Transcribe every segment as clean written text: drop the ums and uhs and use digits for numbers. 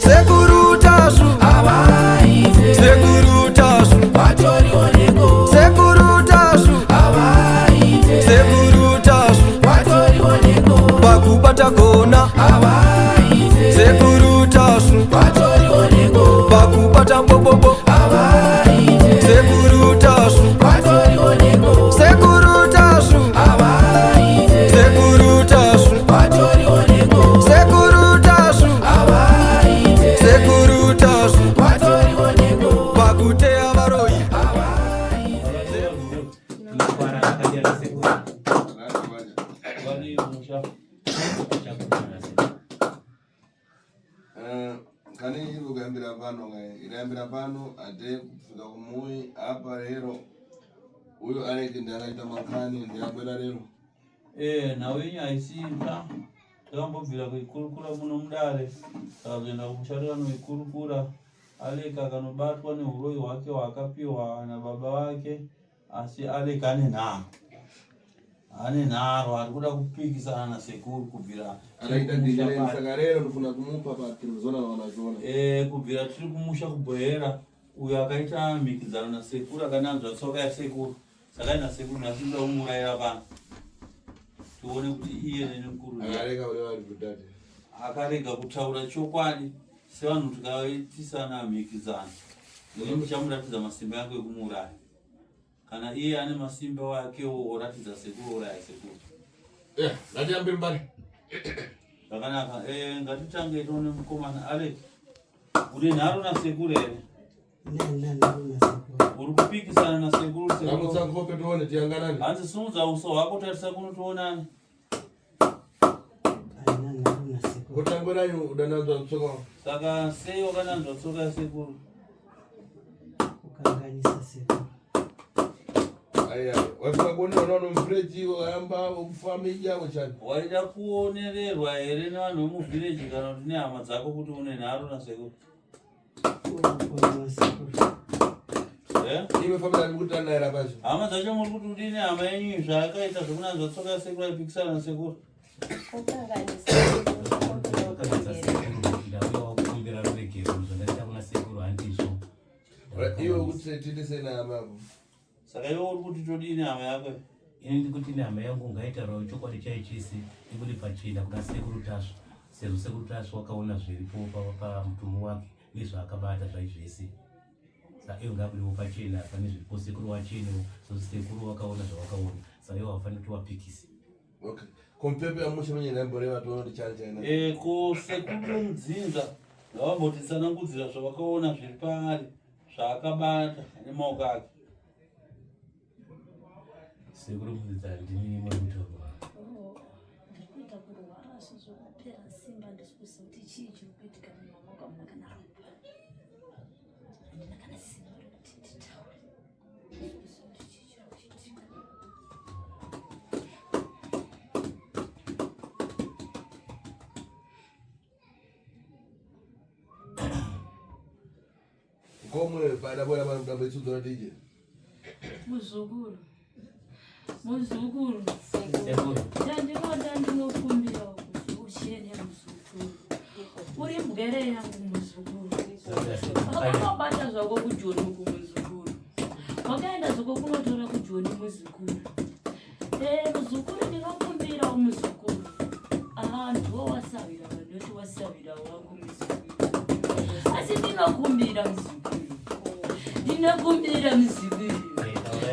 Sekuru Tasvu, Sekuru Tasvu, Sekuru Tasvu, Sekuru Tasvu, pakubata gona, Sekuru Tasvu, pakubata mbobobo, Sekuru Tasvu, Sekuru Tasvu, Sekuru Tasvu, Sekuru Tasvu, Sekuru Tasvu, pakuteya varoyi. Kani iri kuyambira pano kai irayambira pano ate kufika kumuyi apa lero uyo aleke ndiakaita makhani ndiyabwera lero. Nhau yenyu haisi itsva, takambobvira kuikurukura muno mudare, takazoenda kumusha tikanoikurukura. Aleka akanobatwa neuroyi hwake hwaakapiwa nababa vake, asi Aleka ane nharo, ane nharo, ari kuda kupikisana nasekuru kubvira tiri Akaita kumusha ndinene paya. Saka lero ndifuna kumupa pa televizona wanazona. Kubvira tiri kumusha kuBohera, uyo akaita mhikidzano nasekuru akananzva tsoka yasekuru, saka ina sekuru nhasi ndoda kumuurayira pano tione kuti iye neni mukuru ndiani. Akareka ule wali kudati. Akarega kutaura chokwadi sevanhu tikaitisana mhikidzano, ini ndichamuratidza masimba yangu ekumuuraya. Kana iye ane masimba wakewo oratidza sekuru, oraya sekuru. Ngatiyambire mbari. Zvakanaka. Ngatitange tione mukomana Alex. Une nharo nasekuru here? Uri kupikisana nasekuru, sekuru. Ramutsa nkhope tione tiyanganani. Hanzi simudza uso hwako, tarisa kuno tionani. Kutangwerayo udananzwa tsoka. Saka sei wakananzva tsoka yasekuru? Kukanganisa sekuru. Aya, wafika kuona unaona mfereji wakayamba kufamija kuchani. Waida kuonererwa here nevanhu vemuvhireji kana kuti nehama dzako kuti une nharo nasekuru? Kuonewa sekuru. Iwe family ari kutanaira pacho. Hama dzacho muri kuti udini hama yenyu zvaakaita zvekunanzva tsoka yasekuru aipikisana nasekuru? Kukanganisa sekuru. Kukanganisa sekuru, ndauya kukumbira ruregerero zvandaita kuna sekuru handizvo. Iwe kuti tindise nehama yako. Saka iwe uri kuti todini hama yako? Ini ndikuti nehama yangu ngaitaurawo chokwadi chaichisi ibude pachena kuna sekuru Tasvu, sezvo sekuru Tasvu wakaona zviripo pamutumbi wake nezvaakabata zvai zvese. Saka iwe ngabudewo pachena pane zviripo sekuru wachenewo, sezvo sekuru wakaona zvawakaona, saka iwe haufaniri kuti wapikise. Okay. Kompepo yamusha mwenye ndamboreva tione kuti chani chaina. Ko sekuru vemudzinza ngavambotitsanangudzira zvavakaona zviri paari zvaakabata nemaoko ake. Sekuru mudzinza, ndimi muri kutaura. Oh, ndiri kuita kurwara asi zvakapera simba, ndisi kuziva kuti chii chiri kuitika mumama wangu, hamuna kana ropa, handina kana simba rekuti nditaure, ndisi kuziva kuti chii chiri kuitika. Komwe pada bora vanhu dambe tsudzora dije. Muzukuru, muzukuru. Sekuru. Chandinoda, ndinokumbirawo kuti uchene muzukuru, uri mbwere yangu muzukuru. Wakanobata zvako kujoni uku muzukuru, wakaenda zvako kunotora kujoni muzukuru. Muzukuru, ndinokumbirawo muzukuru, ndiwo wasawira vanoti wasawira wangu muzukuru, asi ndinokumbira muzukuru, ndinokumbira muzukuru,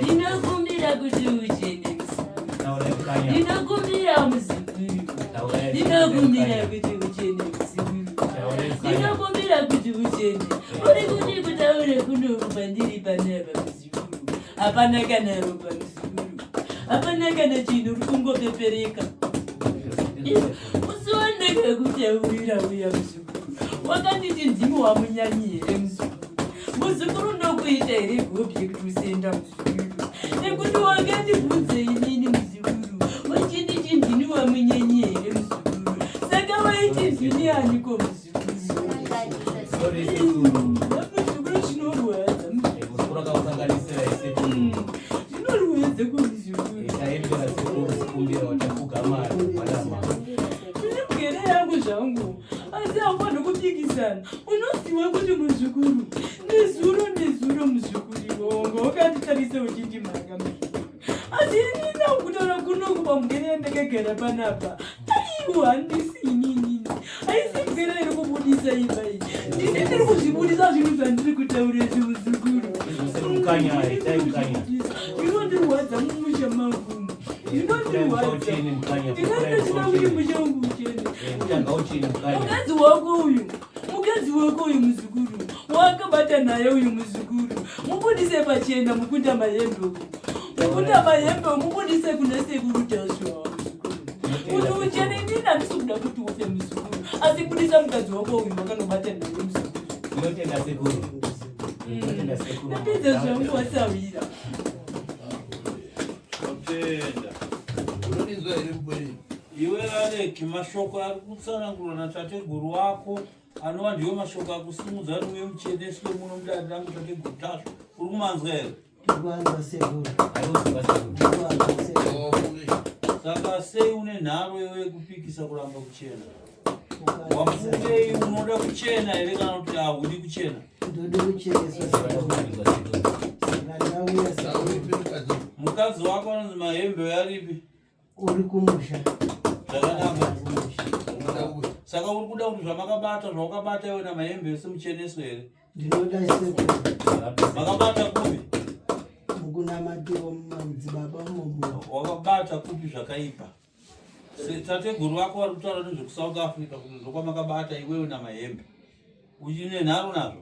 ndinokumbira kuti uchene muzukuru. Taurai kukanya. Ndinokumbira muzukuru. Taurai. Ndinokumbira kuti uchene muzukuru. Taurai kukanya. Ndinokumbira kuti uchene. Uri kuti kutaure kunoku pandiri panapa muzukuru, hapana kana ropa muzukuru, hapana kana chinhu, uri kungopepereka. Musi wandakakutaurira uya muzukuru, wakanditi ndimi wamunyanyi here muzukuru? Muzukuru, ndokuita here gobye kuti usienda muzukuru? Nekuti wakandibvunze inini muzukuru, wachinditi ndini wamunyanyi here muzukuru? Saka waiti ndini aniko muzukuru? Sorry sekuru. Muzukuru, zvinorwadza. Muzukuru akakukanganisira sekuru. Zvinorwadza kumuzukuru. Taembera sekuru kukumbira watafuga mari wadama. Ndine mugere yangu zvangu, asi haufanhi kupikisana. Unoziva kuti muzukuru, nezuro nezuro muzukuru iwongo wakanditarisa uchindimhanga muzukuru. Asi inini kutaura kunoku pamugere yandakagara panapa. Aiwa handisi inini. Haisi mugere iri kubudisa imba iyi. Ndini ndiri kuzvibudisa zvinhu zvandiri kutaura izvi muzukuru. Mukanya, itai mukanya. Zvinondirwadza mumusha mangu. Zvinondirwadza. Ndinenge kuti musha wangu uchene. Mukadzi wako uyu, mukadzi wako uyu muzukuru, wakabata naye uyu muzukuru. Mubudise pachena mukunda mahembe uyu. Mukunda mahembe mubudise kuna sekuru Taswa muzukuru. Kuti uchene inini handisi kuda kuti ufe muzukuru. Asi budisa mukadzi wako uyu wakanobata naye muzukuru. Tinotenda sekuru. Tinotenda sekuru. Ndapedza zvangu wasawira. Totenda. Unondinzwa here mupwere? Iwe Aleki, mashoko ari kutsanangurwa natateguru wako anova ndiwo mashoko akusimudza kuti uye mucheneswe muno mudare rangu tateguru Tasvu. Uri kumanzwa here? Ndikuanzwa sekuru. Ndikuanzwa sekuru. Saka sei une nharo iwe yekupikisa kuramba kuchena? Wafungei unoda kuchena here kana kuti haudi kuchena? Ndoda kucheneswa sekuru. Saka ndauya sekuru. Mukadzi wako anonzi Mahembe aripi? Uri kumusha. Zvakanaka. Saka uri kuda kuti zvamakabata zvawakabata iwe naMahembe ese mucheneswe here? Ndinoda sekuru. Makabata kupi? Mukunamatiro mumadzibaba umomo. Wakabata kupi zvakaipa? Tateguru vako vari kutaura nezvekuSouth Africa kuti ndokwamakabata iwewe naMahembe. Uchine nharo nazvo?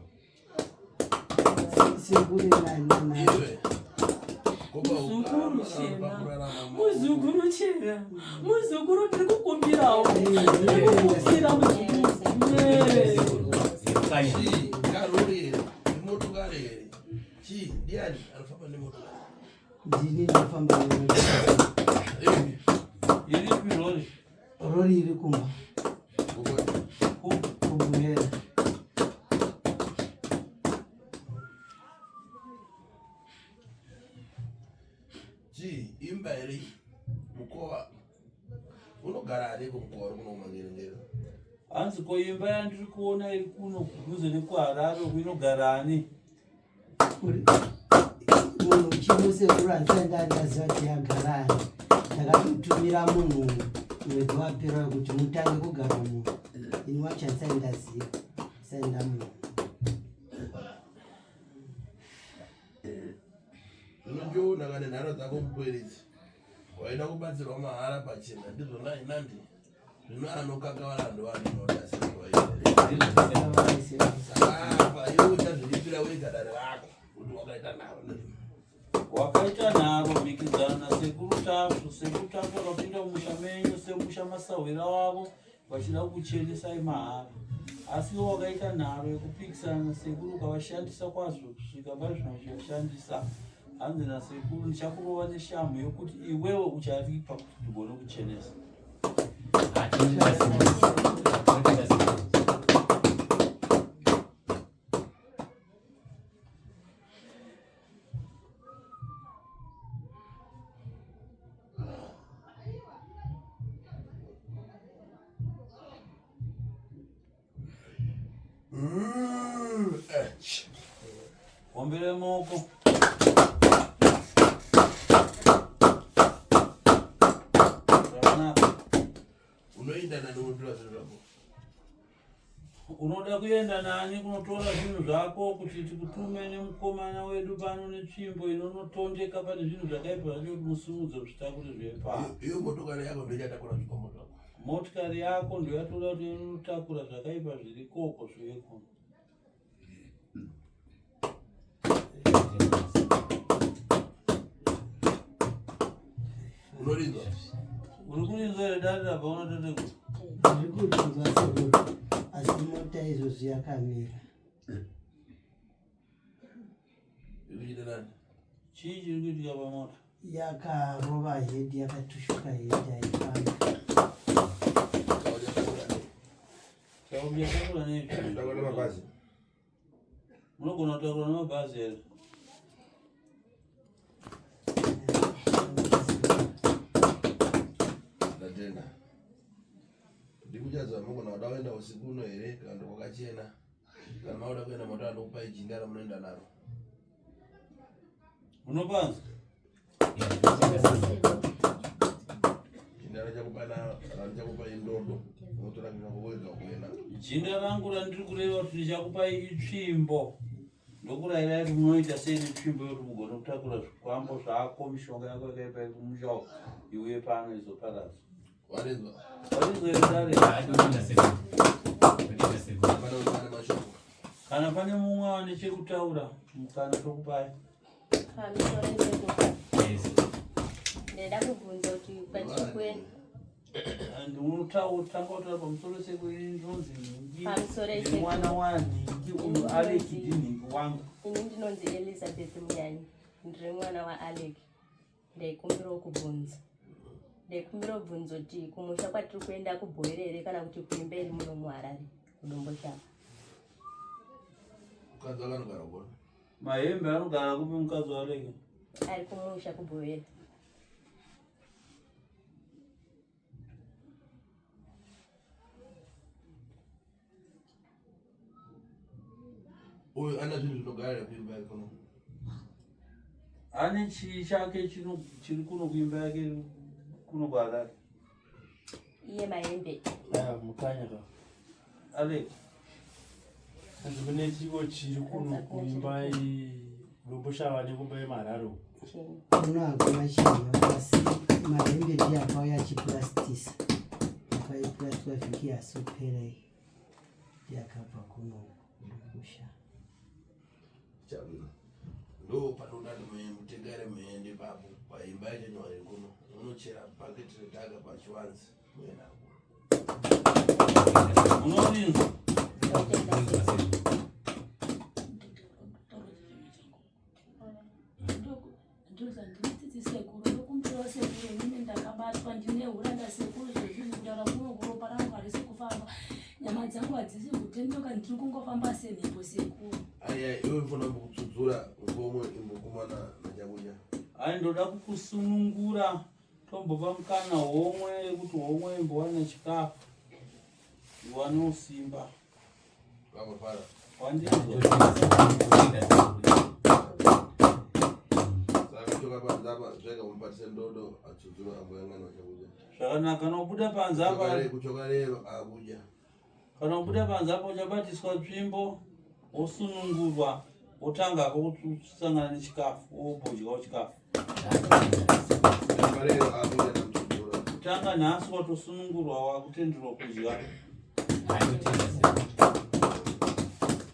Sekuru nani. Muzukuru chena, muzukuru chena, muzukuru ndiri kukumbirawo, ndiri kukumbira muzukuru. Chii, karori here? Imotokari here? Chii, ndiani anofamba nemotokari? Ndini ndinofamba nemotokari. Iripi rori? Rori iri kumba. Kubuhera. Chii, imba here? Mukova. Unogara ariko mukova uri kuno kumangerengere? Hanzi ko imba yandiri kuona iri kuno kudhuze nekuHarare uku inogara ani? Munhu chimusekuru handisati ndandaziva kuti yagara ani. Ndakatotumira munhu mwedzi wapera kuti mutange kugara munhu. Ini wacho handisati ndaziva. Handisati ndamuona. Unondiona kana nharo dzako mupweredzi. Waida kubatsirwa mahara pachena ndizvo nai nandi. Zvino anokakavara ndovandinoda saka apa iwe uchazviripira wega dare rako kuti wakaita nharo ndizvo. Wakaita nharo mhikidzana nasekuru Tasvu. Sekuru Tasvu vakapinda mumusha menyu semusha masahwira wavo vachida kukuchenesai mahara. Asi iwe wakaita nharo yekupikisana nasekuru ukavashandisa kwazvo kusvika pazvino uchivashandisa. Hanzi nasekuru ndichakurova neshamhu yokuti iwewe ucharipa kuti ndigone kuchenesa. Ombere maoko. Zvakanaka. Unoenda nani kunotora zvinhu zvako? Unoda kuenda nani kunotora zvinhu zvako kuti tikutume nemukomana wedu pano netsvimbo inonotondeka pane zvinhu zvakaipa zvacho kuti musimudze zvitakure zvive pano. Iyo motokari yako ndoichatakura zvikombo zvako. Motikari yako ndoyatoda kuti inotakura zvakaipa zviri koko zvive kuno. Unorinzwa? Uri kurinzwa here dare rabva unotote Ndiri kurinzwa sekuru. Asi mota izvozvi yakamira. Iri kuita nani? Chii chiri kuitika pamota? Yakarova hedi, yakatushuka hedi haifambi. Chauchatakura nei? Takura nemabhazi. Munogona kutakura nemabhazi here? Ndatenda. Ndikuchazama mugona kuda kuenda usiku uno here kana kuti kwakachena? Kana mauda kuenda moto andokupai jinda ramunoenda naro. Unopanzwa? Jinda rachakupa randichakupa indodo. Unotora kuenda kuenda. Jinda rangu randiri kureva kuti ndichakupai itsvimbo. Ndokurayirai kuti munoita sei netsvimbo yekuti mugone kutakura zvikwambo zvako, mishonga yako yakaipa iri kumusha uko iuye pano izoparadzwa. Warinzwa? Warinzwa here dare? Totenda sekuru. Totenda sekuru. Pane pane mashoko. Kana pane mumwe ane chekutaura, mukana tokupai. Pamusoro sekuru. Yes. Ndinoda kubvunza kuti kwatiri kuenda And unotanga kutaura pamusoro sekuru ini ndinonzi nhingi. Pamusoro Ndiri sekuru. mwana wanhingi uyu Alec ndinhingi wangu. Ini ndinonzi Elizabeth Munyanyi, ndiri mwana waAlec. Ndaikumbirawo kubvunza. Ndaikumbirawo kubvunza kuti kumusha kwatiri kuenda kubhoere here kana kuti kuimba iri muno muHarare kuDomboshava. Mukadzi wakanogara kuona. Mahembe anogara kupi mukadzi waAlec? Ari kumusha kubhoera. Uyu ana zvinhu zvinogara here kuimba yake kuno. Ane chii chake chiri kuno kuimba yake kuno kuHarare? Iye Mahembe. Aya, mukanya ka. Alec. Hanzi mune chiko chiri kuno kuimba Domboshava nekumba yeMharare uko. Chini. Kuno hakuna chinhu asi mahembe ndiye akauya achipurasitisa. Akaipurasitwa vhiki yasopera iyi. Ndiye akabva kuno kumusha. Chabwino. Ndo panoda mutegare muende papo paimba yacho nyowani kuno. Unochera bhaketi redhaka pachivanze muenda kuno. Unorinzwa? Ndinotenda sekuru. Ndozvandinotiti sekuru, ndokumbirawo sekuru, inini ndakabatwa ndine huranda sekuru, zvezvizvi kutaura kuno ropa rangu harisi kufamba, nyama dzangu hadzisi kutendoka, ndiri kungofamba semhepo sekuru. Aya iwe unofanira kutsudzura ngomwe imbokumana nachakuja. Ai ndoda kukusunungura tombopa mukana homwe yekuti homwe imbowana chikafu iwane usimba. Vangofara. Wandinzwa? Totenda sekuru. Saka kuchoka panze apa zvega mupatise ndodo atsudzura amboyangana chakuja. Zvakanaka kana ubuda panze apa Kuchoka lero akudya. kana ubuda panze apa uchabatiswa tsvimbo wosunungurwa wotangako kusangana nechikafu wobodyawo chikafu. Kuchoka lero akudya namtsudzura. Kutanga nhasi watosunungurwa wakutenderwa kudya. Totenda sekuru.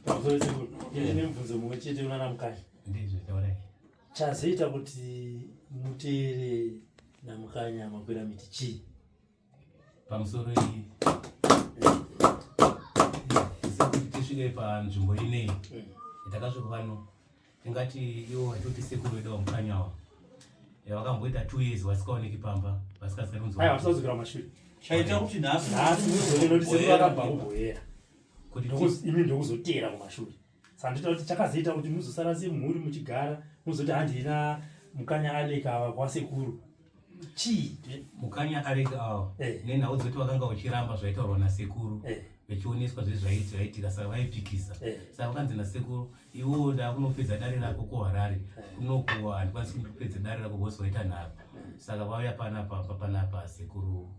Pamusoro sekuru. Ini ndine mubvunzo mumwe chete unana mukanya. Ndizvo taurai. Chazoita kuti muteere namukanya makwira miti chii? Pamusoro iyi sekuti tisvike panzvimbo ineyi takasvika pano tingati ivo vatoti sekuru vedu vamukanyawa vakamboita 2 years vasikaoneki pamba vasikazikanwi Aiwa, tisadzokera kumashure. Chaita kuti nhasi Nhasi muzoone kuti sekuru vakabva kubhoera. kuti Imi ndokuzoteera kumashure. Saka ndinoita kuti chakazoita kuti muzosara semhuri muchigara muzoti handina mukanya Alec ava kwasekuru. Chii? Mukanya Alec ava Eh. nenhau dzekuti vakanga vachiramba zvaitaurwa nasekuru Eh. vechioneswa zvezvaiitika saka vaipikisa. Eh. Saka vakanzi nasekuru iwewo ndakunopedza dare rako kuHarare kunokuwa handikwanisi kupedza dare rako because waita nharo. Saka vauya panapa panapa sekuru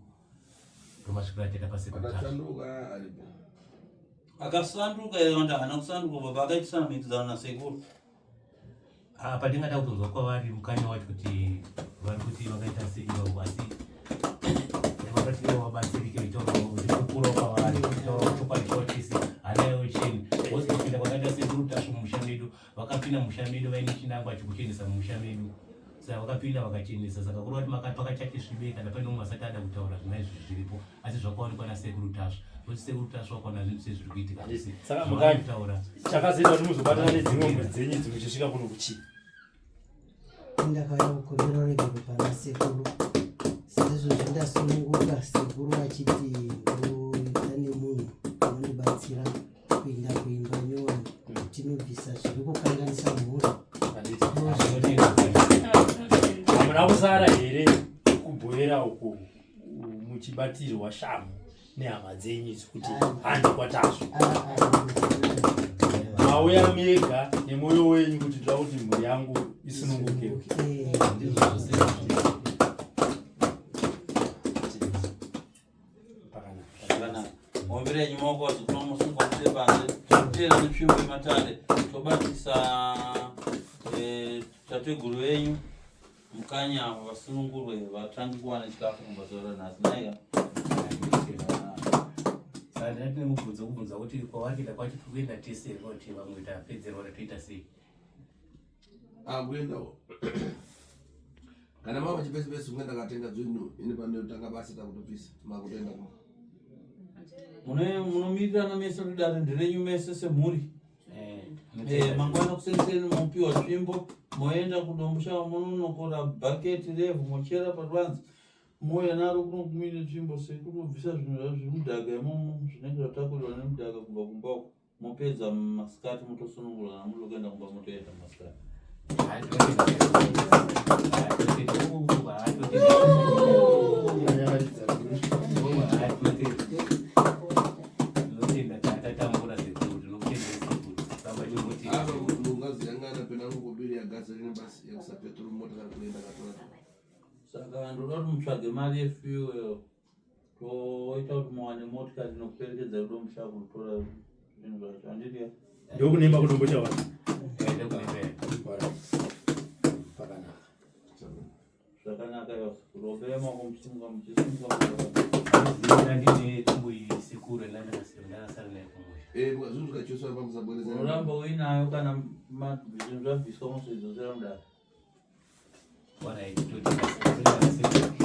ndomasvikiro ataita pasekuru Tasvu. Akasanduka aripo. Akasanduka here kana kuti haana kusanduka baba akaitisana mhikidzano nasekuru? Apa ndingada kutonzwa kwavari mukanya wacho kuti vari kuti vakaita sei ivavo asi vakati ivo vabatsirike vachitaura kwavari vachitaura chokwadi chavo chese hana yavo cheni vose kupinda kwakaita sekuru Tasvu mumusha medu vakapinda mumusha medu vaine chinangwa chekuchenesa mumusha medu saka vakapinda vakachenesa saka kureva kuti pakachati svibe kana pane umwe asati ada kutaura zvona izvi zviripo asi zvakaonekwa nasekuru Tasvu nokuti sekuru Tasvu vakaona zvinhu zvese zviri kuitika zvese Saka mukanya kutaura chakazoita kuti muzobatana nedzimwe mhuri dzenyu idzi muchisvika kuno kuchii? Ndakauya kukumbira ruregero pana sekuru sezvozvo ndasununguka sekuru vachiti ndoita nemunhu anondibatsira kuenda kuimba nyowani tinobvisa zviri kukanganisa mhuri. Handiti. Hamuna kusara here kubhoera uku muchibatirwa shamu nehama dzenyu idzi kuti handi kwaTasvu? Ah, ah, Mauya mega nemwoyo wenyu kuti ndoda kuti mhuri yangu isununguke. Zvakanaka. Muombere yenyu maoko vazukuru vamusungwa mubude panze. Tinoteera netsvimbo yematare tobatisa eh, tateguru venyu mukanya ava vasunungurwe vatange kuwana chikafu kumba zuva ranhasi naiya. Saka ndinati nemubvunzo kubvunza kuti kwavari kuenda kwacho tiri kuenda tese here kuti vamwe tapedzerwa tatoita sei? Akuendawo kana mava chipesi pesi kunge ndakatenga zvinhu ini pandotanga basa takutobvisa makutoenda kuma Munomirirana mese kuti dare nderenyu mese semhuri. Eh, Mangwana kuseniseni mopiwa tsvimbo moenda kudomboshava mononokora bhaketi revhu mochera paruvanze mouya naro kuno muine tsvimbo sekuru mobvisa zvinhu zvazvo zviri mudhaga imomo zvinenge zvatakurirwa nemudhaga kubva kumba uko mopedza masikati motosunungurwa kana muri kuenda kumba motoenda masikati. Apa mungaziyangana penangu kubiri yagasoline basi yekusa petrol mota kana kuenda katora. Saka ndoda kuti mutsvage mari yefuel toita kuti muwane motikari inokuperekedza kudomboshava kunotora zvinhu zvacho handiti ya? Ndokunemba kudomboshava. Pakanaka. Zvakanaka vazukuru ombere maoko muchisimuka muchisimuka. Ndine tsvimbo iyi sekuru ndakasara nayo kumusha. Eh, zvinhu zvikachoswa pamusabwereza. Unoramba uinayo kana zvinhu zvabviswa mozoidzosera mudare. Alright, totenda sekuru.